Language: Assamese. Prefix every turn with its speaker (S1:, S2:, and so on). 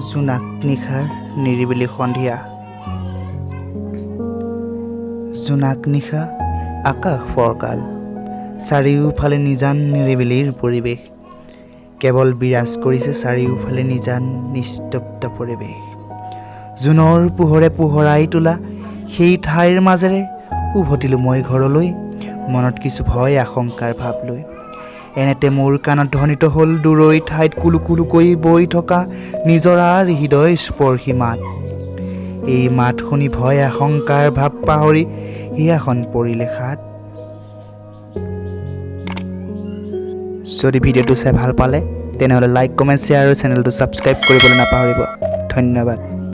S1: জোনাক নিশাৰ নিৰিবিলি সন্ধিয়া। জোনাক নিশা, আকাশ ফৰকাল, চাৰিওফালে নিজান নিৰিবিলিৰ পৰিৱেশ। কেৱল বিৰাজ কৰিছে চাৰিওফালে নিজান নিস্তব্ধ পৰিৱেশ। জোনৰ পোহৰে পোহৰাই তোলা সেই ঠাইৰ মাজেৰে উভতিলোঁ মই ঘৰলৈ, মনত কিছু ভয় আশংকাৰ ভাৱ লৈ। এনেতে মোৰ কাণত ধ্বনিত হ'ল দূৰৈ ঠাইত কুলু কুলুকৈ বৈ থকা নিজৰাৰ হৃদয় স্পৰ্শী মাত। এই মাত শুনি ভয় আশংকাৰ ভাৱ পাহৰি হিয়াখন পৰিলে খাত। যদি ভিডিঅ'টো চাই ভাল পালে তেনেহ'লে লাইক, কমেণ্ট, শ্বেয়াৰ আৰু চেনেলটো ছাবস্ক্ৰাইব কৰিবলৈ নাপাহৰিব। ধন্যবাদ।